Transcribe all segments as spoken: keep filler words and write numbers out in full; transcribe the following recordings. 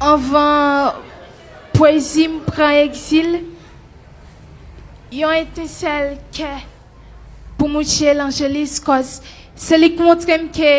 Anvan pwezi m pran egzil, yon etensèl kè pou Mouche Lanjelis, kòz se li k montre m ke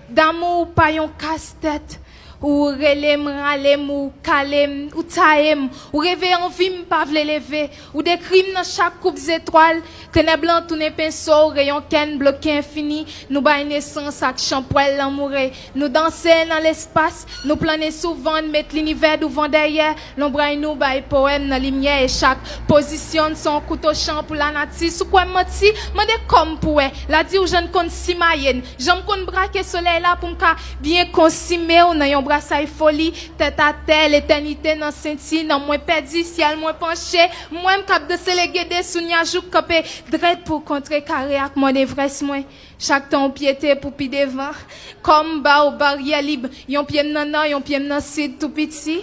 damou pa yon kastèt. Ou rele m, rale m, ou kale m, ou taye m, ou reveye anvi m pa vle leve, ou dekri m nan chak koup zetwal, tenèb lan tounen penso, reyon kè n bloke enfini, nou bay nesans ak chanpwèl lanmoure, nou danse nan lespas, nou plannen sou van n, met linivè douvan dèyè, lonbray nou bay powèm nan limyè, e chak pozisyon n se yon kouto chan pou lanati, si w kwè m manti, mande kò m pou wè, la di w jan n konn simaye n, jan m konn brake solèy la pou m ka byen konsime w nan yon brasay foli, tèt atè, letènite nan senti, nanm mwen pèdi, syèl mwen panche, mwen m k ap danse legede sou nyaj ou k kanpe drèt pou kontrekare ak Mòn Evrès mwen. Chak tan w pyete pou pi devan, kò m ba w baryè lib, yon pye m nan nò, yon pye m nan sid, tou piti,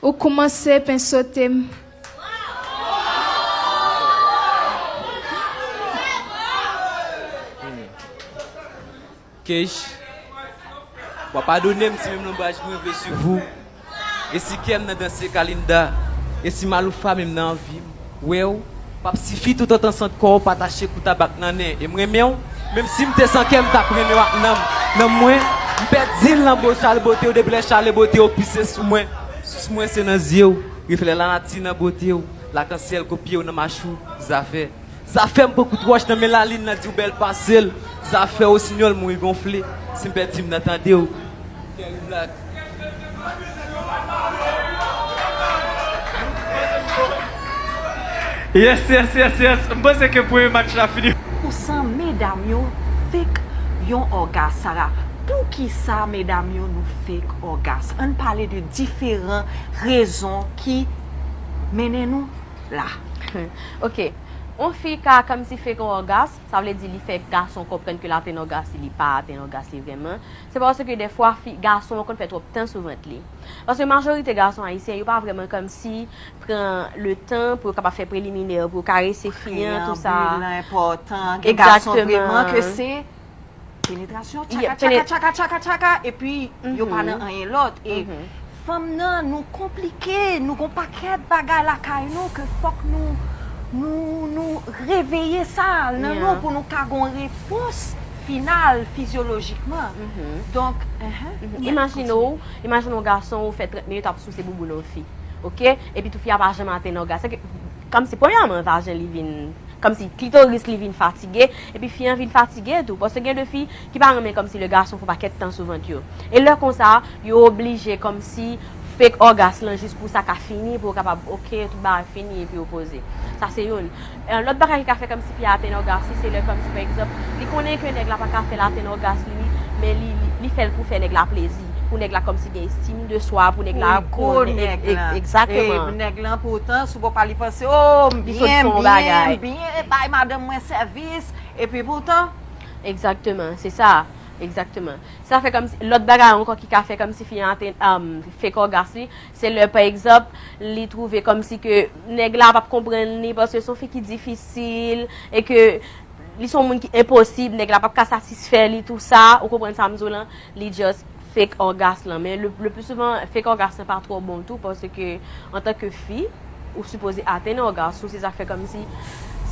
ou koumanse pensote m. Kech, w a padone m si menm lonbraj mwen vle swiv ou. E si kè m nan danse kalinda, e si maloufa menm nan anvi m wè w, p ap sifi toutotan sant kò w pa tache kou tabak nan nen. E m renmen w, menm si m te san kè m t ap renmen w ak nanm, nanm mwen. M pèdi l nan bo chale bote w, depi lè chale bote w pise sou mwen. Sous mwen se nan zye w, reflè lanati nan bote w, lakansyèl kopye w nan mach ou, zafè. Zafè m pran kout wòch nan men lalin nan di w bèl pase l. Zafè Osinyòl mouri gonfle. Si m pèdi m nan tande w. Kè li blak. Yes, yes, yes, yes. M panse ke premye match la fini. Pou san medam yo fake yon ògas, Sarah. Poukisa medam yo nou fake ògas? Ann pale de diferan rezon ki mennen nou la. Ok. Yon fi ka kòmsi fake yon ògas, sa vle di li fè gason konprann ke l attenn ògas li, li pa attenn ògas li vrèman. Se paske dèfwa fi, gason an konn fè twòp tan sou vant li. Paske majorite gason ayisyen, yo pa vrèman kòmsi pran le tan pou yo kapab fè preliminè, pou yo karese fi an, tou sa. Preambule la enpòtan. Gen gason vrèman ke se penetrasyon, tchaka, tchaka, tchaka, tchaka, tchaka, epi yo pa nan anyen lòt. E fanm nan, nou konplike, nou gon pakèt bagay lakay nou ke fòk nou, nou, nou reveye sa nan nou pou nou ka gon repons final fizyolojikman. Donk, enhen. Imajine w, imajine w gason ou fè trant minit ap souse bouboun yon fi. Ok? Epi tou fi a pa janm attenn ògas. Se ke, kòmsi premyèman vajen li vin kòmsi klitoris li vin fatige, epi fi an vin fatige tou, paske gen de fi ki pa renmen kòmsi le gason fè yon pakèt tan sou vant yo. E lè konsa, yo oblije kòmsi fake ògas lan jis pou sa ka fini, pou yo kapab, ok, tout bagay fini, epi yo poze. Sa se youn. Lòt bagay ki ka fè kòmsi fi a attenn ògas li, se lè kòmsi, pa egzanp, li konnen ke nèg la pa ka fè l attenn ògas li, men li, li, li fè l pou fè nèg la plezi, pou nèg la kòmsi gen estim de swa, pou nèg la konn, egzakteman. Nèg lan poutan, sou bò pa li panse, o, m byen, m byen, m byen, bay madanm mwen sèvis, epi poutan. Egzakteman, se sa. Egzakteman. Sa fè kòmsi, lòt bagay ankò ki ka fè kòmsi fi an attenn, fake ògas li, se lè, pa egzanp, li twouve kòmsi ke nèg la p ap konprann li, paske se yon fi ki difisil, e ke li se yon moun ki enposib, nèg la p ap ka satisfè li, tou sa, ou konprann sa m di w lan, li just fake ògas lan. Men le, le pli souvan, fake ògas lan pa twò bon tou, paske antanke fi, ou sipoze attenn ògas ou, se sa k fè kòmsi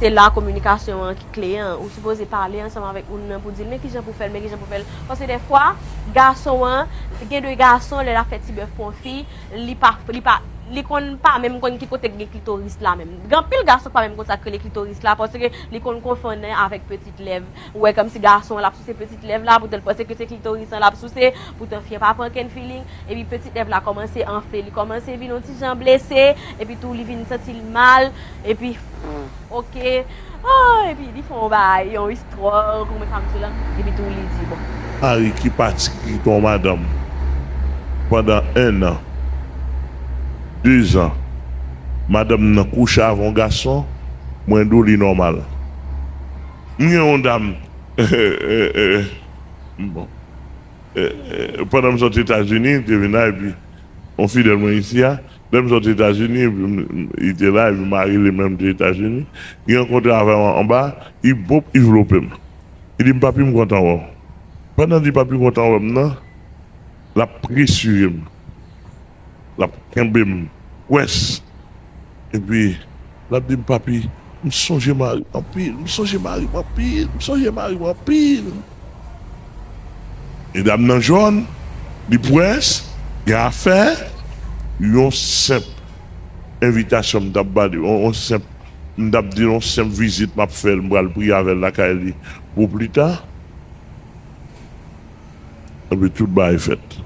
se la kominikasyon an ki kle an. Ou sipoze pale ansanm avèk moun nan pou di l men kijan pou fè l, men kijan pou fè l. Paske dèfwa, gason an, gen de gason, lè l ap fè ti bèf pou yon fi, li pa, li pa, li konn pa menm konn ki kote k gen klitoris la menm. Gen anpil gason k pa menm konn sa k rele klitoris la, paske li konn konfonn avèk petit lèv. Ou wè kòmsi gason an l ap souse petit lèv la, poutan l panse ke se klitoris an l ap souse, poutan fi an pa pran okenn feeling, epi petit lèv la kòmanse anfle, li kòmanse vin yon ti jan blese, epi tou li vin santi l mal, epi ok, oh, epi li fè yon bagay, yon istwa, kòman sa m di w lan, epi tou li di bon. Mari ki pati kite yon madanm pandan en an, de zan, madanm nan kouche avè yon gason, mwen di w li nòmal. M gen yon dam, bon, pandan m sot Etazini, m te vin la, epi yon fidèl mwen isi a, lè m sot Etazini, epi li te la, epi mari li menm te Etazini, li rankontre avè m anba, li bop, li vlope m. Li di m, papi, m kontan wè w. Pandan l di papi, m kontan wè m nan, l ap presire m. L ap kenbe m pwès. Epi, l ap di m, "Papi, m sonje mari m anpil, m sonje mari m anpil, m sonje mari m anpil." Medam nan jòn, li pwès, gen afè, yon senp envitasyon m t ap ba li, yon, yon senp, m t ap di yon senp vizit m ap fè l, m pral priye avè l lakay li pou pli ta. Epi tout bagay fèt.